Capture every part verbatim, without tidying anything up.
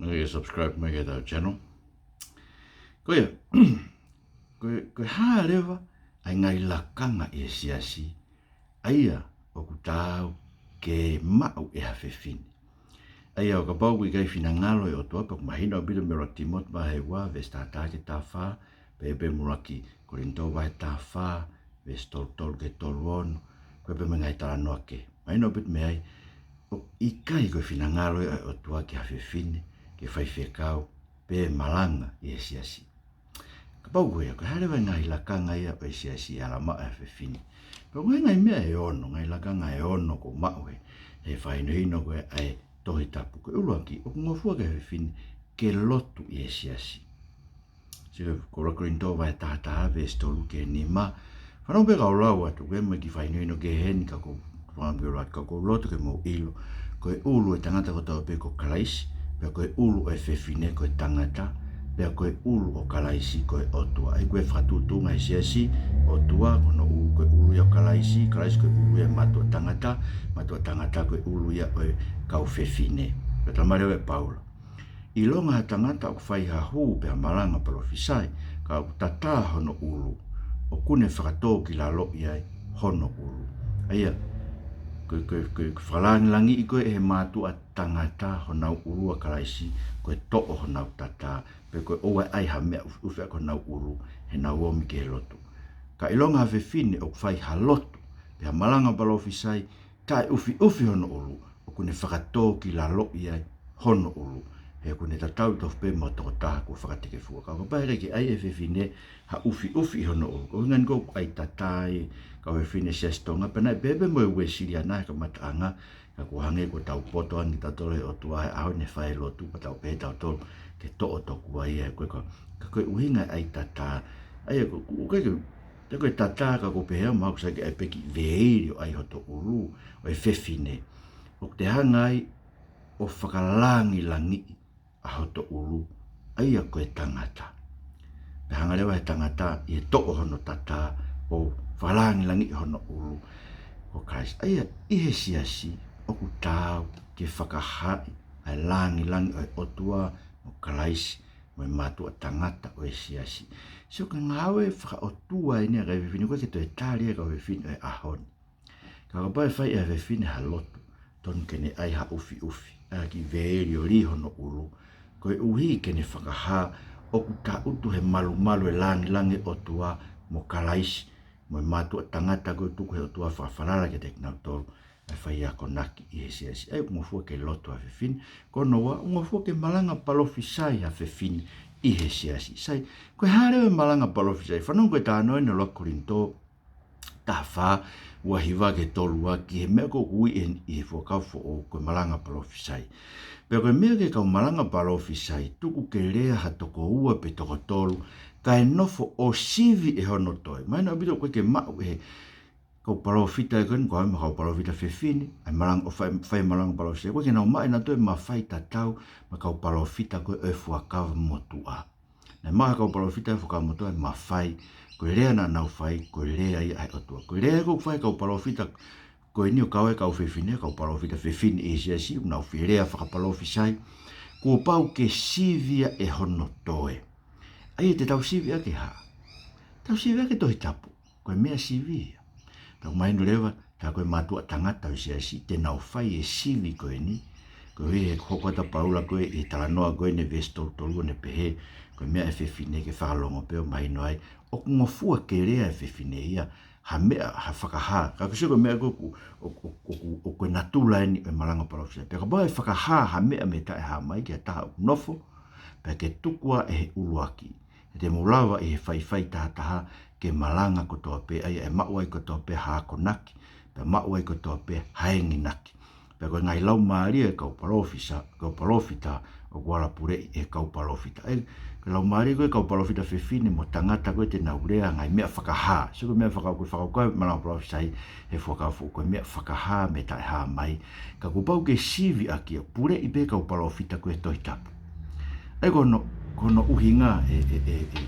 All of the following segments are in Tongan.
Ke subscribe mai ki heʻetau channel. Ko ia, ko e, ko e hā leva ʻa e ngaahi lakanga ʻi he siasi, ʻa ia ʻoku taau ke maʻu ʻe ha fefine. ʻA ia ʻo kapau ʻoku ʻikai finangalo e ʻOtua, pea ʻoku mahino ʻaupito mei he ʻuluaki Tīmote vahe ua, veesi taha taha ki he taha fā, pea pehē mo e ʻuluaki Kolinitō vahe taha fā, veesi tolu tolu ki he tolu ono, ko e pehē mo e ngaahi talanoa kehe. Mahino ʻaupito mei ai, ʻoku ʻikai ko e finangalo ia ʻo e ʻOtua ki ha fefine ke faifekau pe malanga ʻi he siasi. Kapau ko ia, ko e hā leva e ngaahi lakanga ia ʻo e siasi ʻe ala maʻu ʻe ha fefine? Pea ko e ngaahi meʻa ʻe ono, ngaahi lakanga ʻe ono ʻoku maʻu he, he fakahinohino ko ē ʻa e Tohi Tapu. Ko e ʻuluaki, ʻoku ngofua ki ha fefine ke lotu ʻi he siasi. Sio ki he ʻuluaki Kolinitō vahe taha taha, veesi tolu ki he nima. Fanongo pē kau lau atu, ko e meʻa ki he fakahinohino kehe eni ka ʻoku ou fakaʻamu ke lau atu, ka ʻoku ou loto ke mou ʻilo, ko e ʻulu ʻo e tangata kotoa pē ko Kalaisi, pea ko e ʻulu ʻo e fefine ko e tangata, pea ko e ʻulu ʻo Kalaisi ko e ʻOtua. ʻA ia ko e fakatuʻutuʻunga ʻi he siasi, ʻOtua ko hono ʻulu, ko e ʻulu ia ʻo Kalaisi, Kalaisi ko e ʻulu ia ʻo e mātuʻa tangata, mātuʻa tangata ko e ʻulu ia ʻo e kau fefine. Pea talamai leva ʻe Paula, ʻilonga ha tangata ʻoku fai ha hū pe ha malanga palōfisai, ka ʻoku tatā hono ʻulu, ʻoku ne fakatōkilaloʻi ai hono ʻulu. ʻA ia, ko e, ko e, ko e, ko e fakalāngilangiʻi ko ē ʻe he mātuʻa tangata honau ʻulu ʻa Kalaisi, ko e toʻo honau tatā, pe ko e ʻoua ʻe ʻai ha meʻa ʻufiʻufi ʻaki honau ʻulu heʻenau omi ki he lotu. Ka ʻilonga ha fefine ʻoku fai ha lotu, pe ha malanga palōfisai, taʻe ʻufiʻufi hono ʻulu, ʻoku ne fakatōkilaloʻi ai hono ʻulu, he ʻoku ne tatau tofu pē mo e tokotaha kuo fakatekefua. Ka ʻo kapau ʻe ʻikai ke ʻai ʻe he fefine ha ʻufiʻufi ʻi hono ʻulu, ko e ʻuhinga eni ʻoku ʻai tatā ʻa e kau fefine Siasi Tonga, pea naʻe pehē pē mo e Uēsiliana he kamataʻanga, ka kuo hangē kuo tau poto ange kitautolu he ʻOtua he ʻaho ni, fai e lotu pea tau pehē tautolu ke toʻo tokua ia, ko e ka, ka ko e ʻuhinga e ʻai tatā. ʻA ia ko, ko, ko e, ko e, ko e tatā ka ʻoku pehē au mahalo ʻoku sai ke ʻai pē kiʻi veili ʻo ʻai hoto ʻulu ʻo e fefine, ʻoku te hanga ai ʻo fakalāngilangiʻi ʻa hoto ʻulu, ʻa ia ko e tangata. Pea hanga leva he tangata ʻi he toʻo hono tatā ʻo fakalāngilangiʻi hono ʻulu ko Kalaisi. ʻA ia ʻi he siasi ʻoku taau ke fakahaaʻi ʻa e lāngilangi ʻo e ʻOtua mo Kalaisi mo e mātuʻa tangata ʻo e siasi. Sio, ko e ngāue fakaʻotua eni ʻa e kau fefine, ʻoku ʻikai ke toe tali ʻe he kau fefine ʻo e ʻaho ni. Ka kapau ʻe fai ʻe ha fefine ha lotu, tonu ke ne ʻai ha ʻufiʻufi, ʻai ha kiʻi veili ʻo lī hono ʻulu, koeʻuhi ke ne fakahā ʻoku tangutu he malumalu e lāngilangi ʻo e ʻOtua mo Kalaisi mo e mātuʻa tangata ko ē ʻoku tuku ʻe he ʻOtua ʻo fakafalala kiate kinautolu ʻa e fai akonaki ʻi he siasi. ʻA ia ʻoku ngofua ke lotu ha fefine. Ko hono ua, ʻoku ngofua ke malanga palōfisai ha fefine ʻi he siasi. Sai, ko e hā leva e malanga palōfisai? Fanongo ki he talanoa ʻeni ʻa e ʻuluaki Kolinitō taha fā, ua hiva ki he tolu ua, ki he meʻa ʻoku ui ʻi he, ʻi he Fuakava Foʻou ko e malanga palōfisai. Pea ko e meʻa ki he kau malanga palōfisai, tuku ke lea ha toko ua pe toko tolu, kae nofo ʻo sivi ʻe hono toe. Mahino ʻaupito ʻoku ʻikai ke maʻu ʻe he kau palōfita ko eni, ko e hā, mo e kau palōfita fefine, ʻa e malanga, ʻo fai, fai malanga palōfisai, ʻoku ʻikai ke nau maʻu ʻenau toe mafai tatau mo e kau palōfita ko ē ʻo e Fuakava Motuʻa. Naʻe maʻu ʻe he kau palōfita ʻo e Fuakava Motuʻa e mafai, ko e lea naʻa nau fai, ko e lea ia ʻa e ʻOtua. Ko e lea ʻoku fai ʻe he kau palōfita ko eni ʻo kau ai e kau fefine, kau palōfita fefine ʻi he siasi, ʻoku nau fie lea fakapalōfisai, kuo pau ke sivi ia ʻe hono toe. ʻA ia te tau sivi ʻaki e hā? Tau sivi ʻaki e Tohi Tapu. Ko e meʻa sivi ia. Pea ʻoku mahino leva, tā ko e mātuʻa tangata ʻo e siasi te nau fai e sivi ko eni, koeʻuhi he hoko atu ʻa Paula ko ē ʻi he talanoa ko eni he veesi tolu tolu ʻo ne pehē, ko e meʻa ʻa e fefine ke fakalongo pē ʻo mahino ai ʻoku ngofua ke lea e fefine ia ha meʻa, ha fakahā. Ka ko e sio ko e meʻa ko ē ʻoku, ʻoku, ʻoku, ʻoku, ʻoku ko e natula eni ʻo e malanga palōfisai. Pea kapau ʻe fakahā ha meʻa mei he taʻehāmai ki ha taha ʻoku nofo, pea ke tuku ʻa e ʻuluaki, he te mou lava ʻi he faifai tahataha ke malanga kotoa pē, ʻa ia ʻe maʻu ai kotoa pē ha akonaki, pea maʻu ai kotoa pē ha enginaki. Pea ko e ngaahi laumālie ʻo e kau palōfisa-, kau palōfita ʻoku ala puleʻi ʻe he kau palōfita. ʻA ia, ko e laumālie ko ē ʻo e kau palōfita fefine mo tangata ko ē te nau lea ngaahi meʻa fakahā. Sio ko e meʻa fakahā, ko e fakakaukau e malanga palōfisai he Fuakava Foʻou, ko e meʻa fakahā mei he taʻehāmai. Ka kuo pau ke sivi ʻaki ia, puleʻi pē ʻe he kau palōfita ko ē e Tohi Tapu. ʻA ia ko hono, ko hono ʻuhinga ē, ē, ē, ē.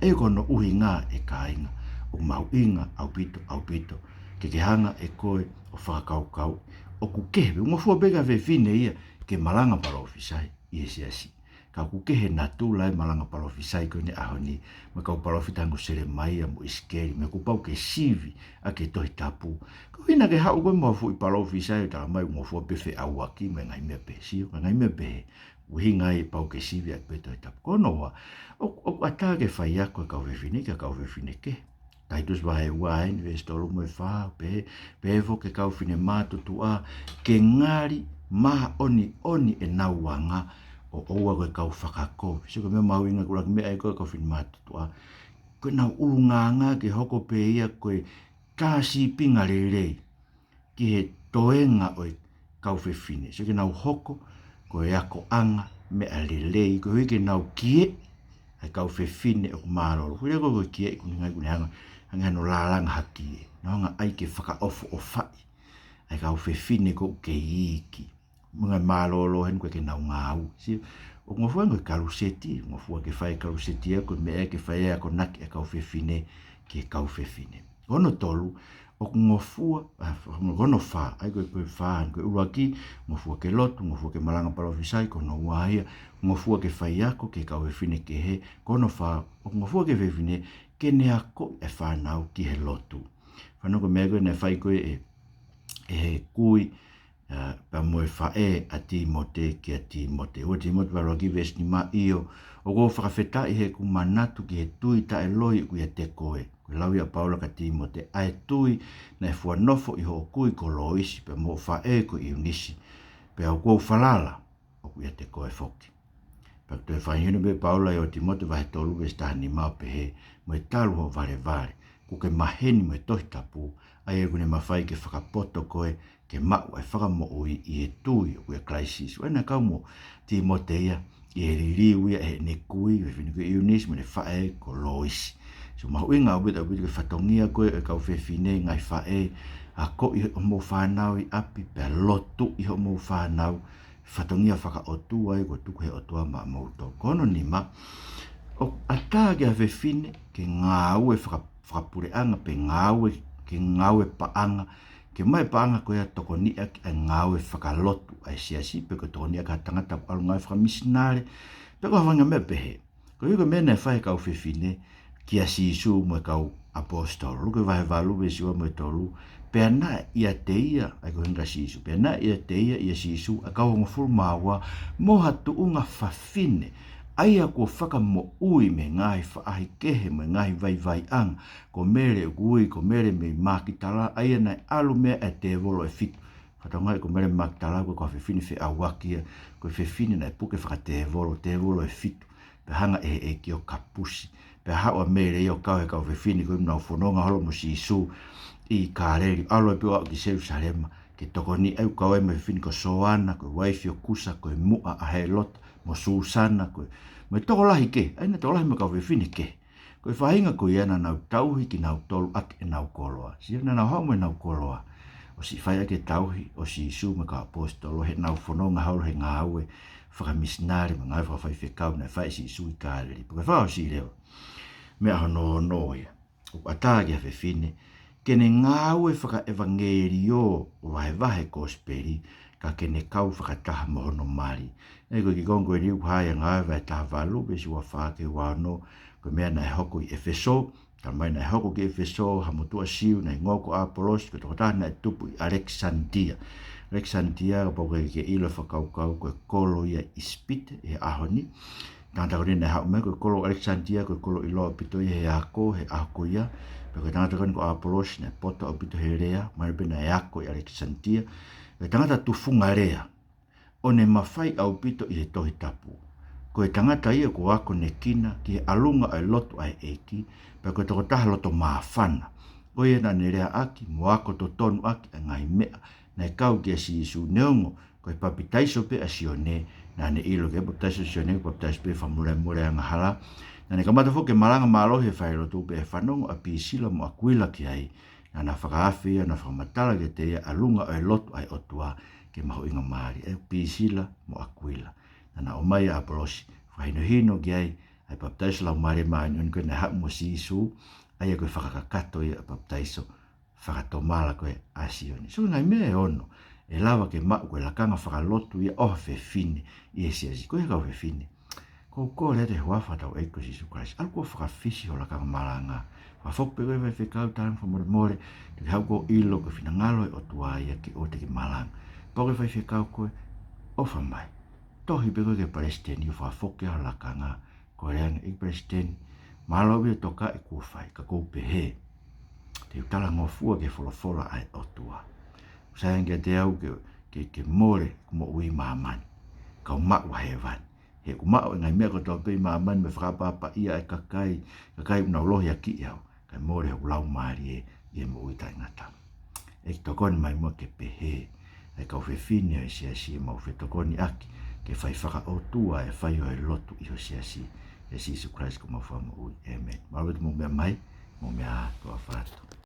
ʻA ia ko hono ʻuhinga ē kāinga, ʻoku mahuʻinga ʻaupito, ʻaupito ke ke hanga ʻe koe ʻo fakakaukau ʻoku kehe pē, ʻoku ngofua pē ki ha fefine ia ke malanga palōfisai. ʻi he siasi. Ka ʻoku kehe natula e malanga palōfisai ko eni ʻaho ni, mo e kau palōfita hangē ko Selemaia mo ʻIsikeli, mo e kuo pau ke sivi ʻaki e Tohi Tapu. Ko ena ke haʻu ko ē mo ha fuʻu palōfisai ʻo talamai ʻoku ngofua pē feʻauaki mo e ngaahi meʻa pehē, sio, ngaahi meʻa pehē. ʻUhinga ia pau ke sivi ʻaki pē Tohi Tapu. Ko hono ua, ʻoku, ʻoku ʻatā ke faiako e kau fefine ki he kau fefine kehe. Taitusi vahe ua eni veesi tolu mo e fā, pehē, pehē foki ki he kau fefine mātuʻa, ke ngali māʻoniʻoni ʻenau anga, ʻo ʻoua ko e kau fakakovi. Sio, ko e meʻa mahuʻinga ʻoku ʻuluaki meʻa ai ko ē kau fefine mātuʻa, ko ʻenau ʻulungaanga ke hoko pē ia ko e kā sīpinga lelei ki he toenga ʻo e kau fefine. Sio, ke nau hoko ko e akoʻanga meʻa lelei, koeʻuhi ke nau kieʻi ʻa e kau fefine ʻoku mālōlō. Ko e lea ko ē ko e kieʻi, ʻoku ne ngali, ʻoku ne hanga, hanga hano lālanga hake, nau hanga ai ke fakaʻofoʻofaʻi ʻa e kau fefine ʻoku kei iiki. Mo e ngaahi mālōlō heni ko ē ke nau ngāue. Sio, ʻoku ngofua ko e kaluseti, ngofua ke fai e kaluseti ia, ko e meʻa ia ke fai e akonaki ʻa e kau fefine ki he kau fefine. Ko hono tolu, ʻoku ngofua, ʻa, ko hono fā, ʻa ia ko e, ko e fā, ko e ʻuluaki, ngofua ke lotu, ngofua ke malanga palōfisai, ko hono ua ia, ngofua ke faiako ki he kau fefine kehe, ko hono fā, ʻoku ngofua ki he fefine, ke ne akoʻi e fānau ki he lotu. Fanongo ki he meʻa ko ē naʻe fai ko ē ʻe, ʻe he kui, ʻa, pea mo e faʻē ʻa Tīmote kia Tīmote. Ua Tīmote vahe ʻuluaki veesi nima, ʻio, ʻoku ou fakafetaʻi heʻeku manatu ki he tui taʻeloi ʻoku ʻiate koe. Ko e lau ia ʻa Paula kia Tīmote, ʻa e tui naʻe fua nofo ʻi hoʻo kui ko Lōisi, pea mo hoʻo faʻē ko ʻIunisi. Pea ʻoku ou falala ʻoku ʻiate koe foki. Pea toe fakahinohino pē ʻe Paula ʻi Ua Tīmote vahe tolu veesi taha nima ʻo pehē, mo e talu hoʻo valevale, kuo ke maheni mo e Tohi Tapu, ʻa ia ʻoku ne mafai ke fakapoto koe ke maʻu ʻa e fakamoʻui ʻi he tui ʻoku ʻia Kalaisi Sīsū. ʻA ia naʻe kau mo Tīmote ia ʻi he liliu ia ʻe heʻene kui, fefine ko ʻIunisi, mo ʻene faʻē ko Lōisi. Sio, mahuʻinga ʻaupito, ʻaupito ki he fatongia ko ē ʻo e kau fefine, ngaahi faʻē, akoʻi hoʻomou fānau ʻi ʻapi, pea lotuʻi hoʻomou fānau, fatongia fakaʻotua ia kuo tuku ʻe he ʻOtua maʻamoutolu. Ko hono nima, ʻoku ʻatā ki ha fefine ke ngāue faka-, fakapuleʻanga pe ngāue, ke ngāue paʻanga, ke maʻu e paʻanga ko ia ʻo tokoniʻi ʻaki ʻa e ngāue fakalotu ʻa e siasi, pe ko e tokoniʻi ʻaki ha tangata ʻoku ʻalu ngāue fakamisinale, pe ko ha faʻahinga meʻa pehē. Koeʻuhi ko e meʻa naʻe fai ʻe he kau fefine kia Sīsū mo e kau ʻaposetolo. Luke vahe valu veesi ua mo e tolu. Pea naʻe ʻiate ia, ʻa ia ko e ʻuhinga kia Sīsū, pea naʻe ʻiate ia ʻia Sīsū ʻa e kau hongofulu mā ua mo ha tuʻunga fafine, ʻa ia kuo fakamoʻui mei he ngaahi faʻahi kehe mo e ngaahi vaivaiʻanga, ko Mele ʻoku ui ko Mele mei Makitala, ʻa ia naʻe ʻalu mei ai ʻa e tēvolo ʻe fitu. Fakatokangaʻi ko Mele Makitala ko e kau fefine feʻauaki ia, ko e fefine naʻe puke fakatēvolo, tēvolo ʻe fitu. Pea hanga ʻe he ʻEiki ʻo kapusi. Pea haʻu ʻa Mele ia ʻo kau he kau fefine ko ē naʻa nau fononga holo mo Sīsū ʻi Kāleli. ʻAlu ai pē ʻo aʻu ki Selusalema ke tokoniʻi, ʻa ia ʻoku kau ai mo e fefine ko Soana, ko e uaifi ʻo Kusa, ko e muʻa ʻa Hēlota, mo Susana, ko e, mo e tokolahi kehe, ʻa ia naʻe tokolahi mo e kau fefine kehe. Ko e faʻahinga ko ia naʻa nau tauhi kinautolu ʻaki ʻenau koloa. Sio, naʻa nau haʻu mo ʻenau koloa ʻo siʻi fai ʻaki e tauhi ʻo Sīsū mo e kau ʻaposetolo heʻenau fononga holo he ngāue fakamisinale mo e ngāue fakafaifekau naʻe fai ʻe Sīsū ʻi Kāleli. Pea ko e fakaʻosi leva, meʻa hono ono ia, ʻoku ʻatā ki ha fefine ke ne ngāue fakaʻevangeliō ʻo vahevahe e kosipeli, ka ke ne kau fakataha mo hono mali. ʻA ia ko e kiʻi konga ko eni ʻoku hā ia ʻi he Ngāue vahe taha valu veesi ua fā ki he ua ono, ko e meʻa naʻe hoko ʻi ʻEfesō. Talamai naʻe hoko ki ʻEfesō ha motuʻa Siu naʻe hingoa ko ʻApolosi, ko e tokotaha naʻe tupu ʻi ʻAlekisanitia. ʻAlekisanitia, kapau ʻoku ke ʻilo e fakakaukau, ko e kolo ia ʻi ʻIsipite he ʻaho ni. Tangata ko eni naʻe haʻu mai, ko e kolo ʻAlekisanitia ko e kolo ʻiloa ʻaupito ia he ako he ʻaho ko ia. Pea ko e tangata ko eni ko ʻApolosi naʻe poto ʻaupito he lea, mahino pē naʻe ako ʻi ʻAlekisanitia. Ko e tangata tufunga lea, ʻo ne mafai ʻaupito ʻi he Tohi Tapu. Ko e tangata ia kuo akonekina ki he ʻalunga ʻo e lotu ʻa e ʻEiki, pea ko e tokotaha loto māfana. Ko ia naʻa ne leaʻaki mo ako totonu ʻaki ʻa e ngaahi meʻa naʻe kau kia Sīsū, neongo ko e papitaiso pē ʻa Sione, naʻa ne ʻilo ko e papitaiso ʻa Sione ko e papitaiso pē fakamolemole angahala. Naʻa ne kamata foki ke malanga mālohi he falelotu, pea ʻi he fanongo ʻa Pisila mo ʻAkuila ki ai, naʻa na fakaafe ia, na fakamatala kiate ia e ʻalunga ʻo e lotu ʻa e ʻOtua ki he mahuʻingamālie. ʻA ia ko Pisila mo ʻAkuila. Naʻa na ʻomai ʻa ʻApolosi, fakahinohino ki ai ʻa e papitaiso Laumālie Māʻoniʻoni ko ē naʻe haʻu mo Sīsū, ʻa ia ko e fakakakato ia ʻo e papitaiso fakatomala ko ē ʻa Sione. Sio, ngaahi meʻa ʻe ono ʻE lava ke maʻu ko e lakanga fakalotu ia ʻo ha fefine ʻi he siasi. Ko e kau fefine, ʻoku ou kole atu ʻi he huafa ʻo hotau ʻEiki ko Sīsū Kalaisi, ʻalu ʻo fakafisi ho lakanga malanga. Fakafoki pē koe ki he faifekau, tala ange fakamolemole, te ke haʻu ʻo ʻilo ko e finangalo ʻo e ʻOtua ia ke ʻoua te ke malanga. Pea ko e faifekau ko ē, ʻofa mai, tohi pē koe ki he palesiteni ʻo fakafoki ho lakanga. Kole ange, ʻEiki Palesiteni, mālō ʻaupito e tokaʻi kuo fai, ka ʻoku ou pehē te u talangofua ki he folofola ʻa e ʻOtua. ʻOku sai ange kiate au ke, ke, ke mole ʻeku moʻui ʻi māmani, ka u maʻu ʻa hēvani. He ʻoku maʻu e ngaahi meʻa kotoa pē ʻi māmani mo e fakaʻapaʻapaʻia ʻa e kakai, kakai ʻoku nau lohiakiʻi au, kae mole hoku laumālie ʻi he moʻui taʻengata. ʻEiki, tokoni mai muʻa ke pehē ʻa e kau fefine ʻo e siasi, ʻemau fetokoniʻaki ke fai fakaʻotua e fai ʻo e lotu ʻi ho siasi. ʻIa Sīsū Kalaisi ko homau Fakamoʻui. ʻĒmeni. Mālō ʻaupito hoʻomou meʻa mai, mou meʻa ā, tuʻa ʻofa atu.